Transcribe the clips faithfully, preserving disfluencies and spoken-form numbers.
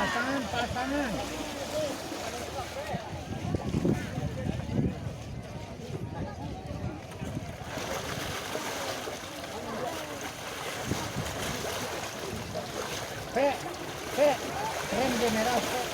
Pasangan, pasangan. Pek, pek, rem je merah, pek.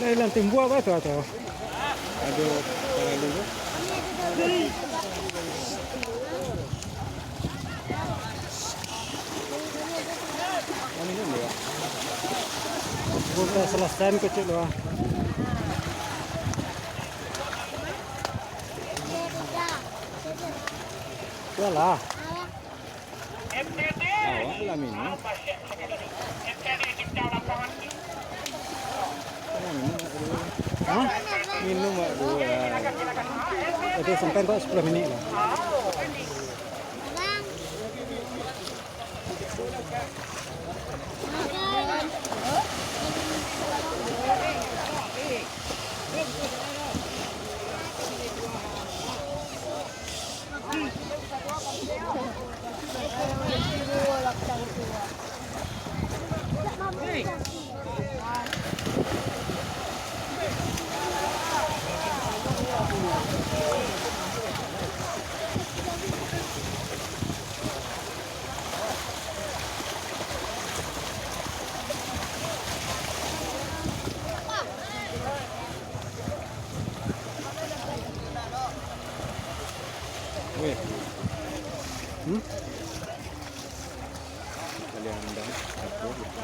Lah ilang timbuak bah tu atau? Aduh, terlalu tu. Udah selesai kecil doang. Iyalah. Awak lah minum. Hah? Minum, Mak, dulu lah. Jadi sampai kok sepuluh minit lah. Weh. Hmm? Kalian undang, apo gitu.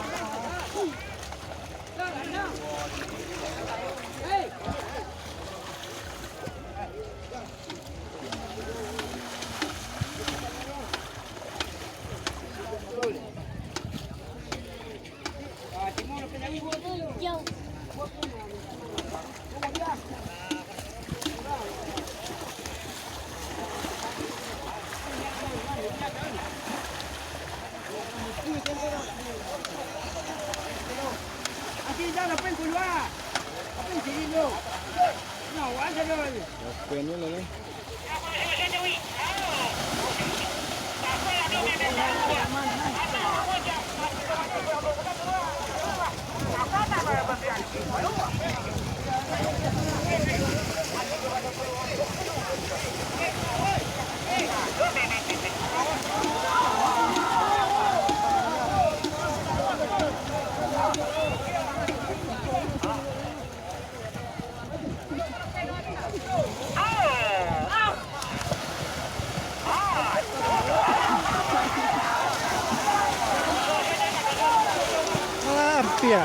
Ampia.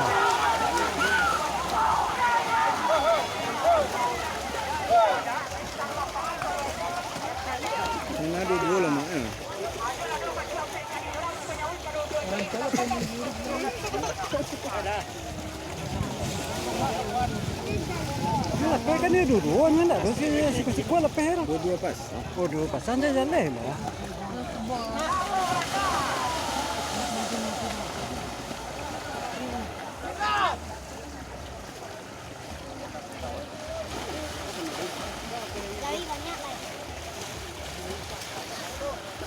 Ado duo lah, Mak, eh. Lapeh kan dia duo-duo, nyo ndak ado si, siko-siko lapeh tu. Duo-duo pas. Oh, duo pasan je jaleh lah.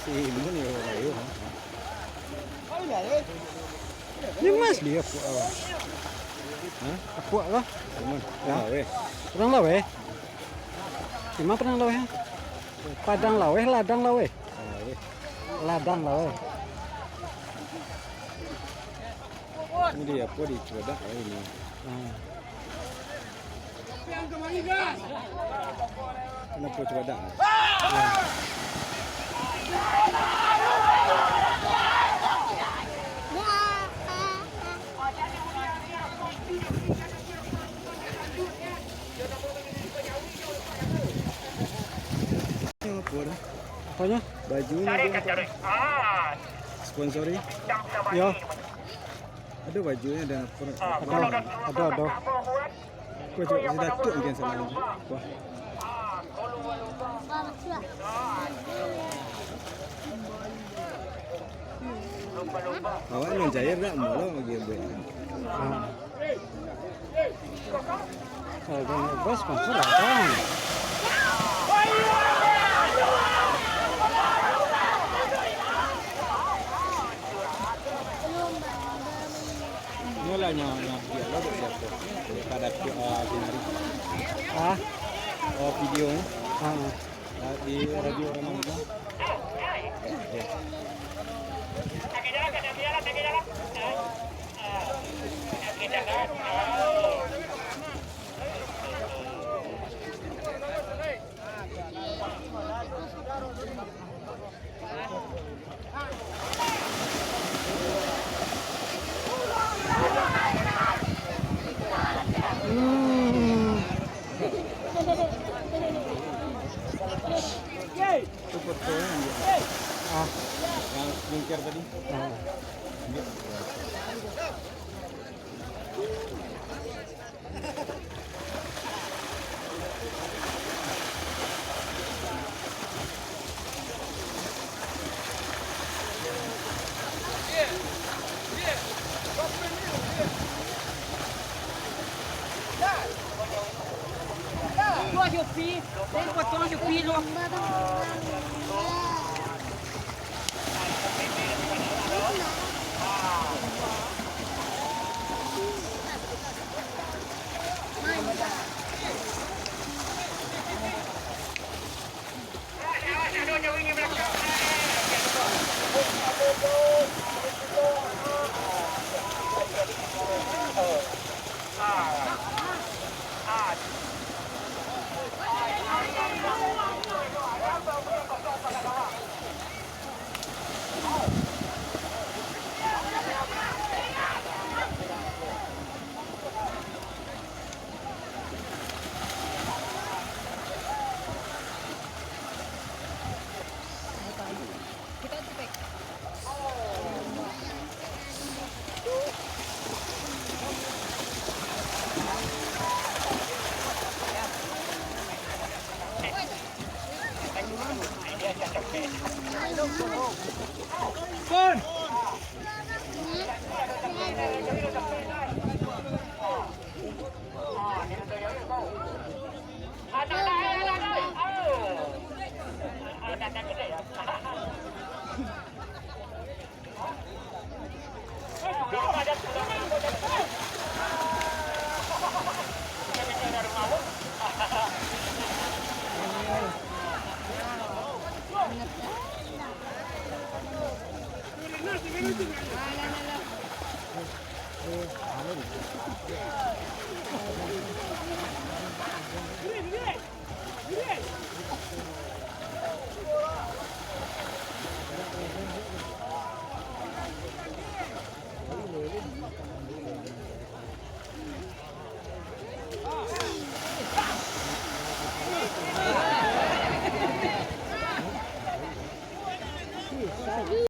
Simun yo, ayo. Ni mas dia apuak lah. Hah? Apuak lah. Simun. Ya. Laweh. Padang Laweh. Di ma Padang Laweh? Padang Laweh, Ladang Laweh. Laweh. Ladang Laweh. Ini dia, apo di Cubadak lah ini. Hmm. Kenapa Cubadak lah? Ya. Apo dah? Aponyo? Bajunyo ado apo? Sponsori? Yo. Ado bajunyo ado apo? Ado, ado, ado. Ko cubo kasi datuak mungkin salah lagi. Wah. Awak nan cair dak, malah bagi buek. Ah. Kalau dah bebas, masuk lah, Bang. Inilah yang, yang biar lah, biar tu. Daripada tu, ah, sinari. Ah? Oh, video ni. Ah. Ah, di radio orang mana? Ya. Shopee, den potong Shopee lo.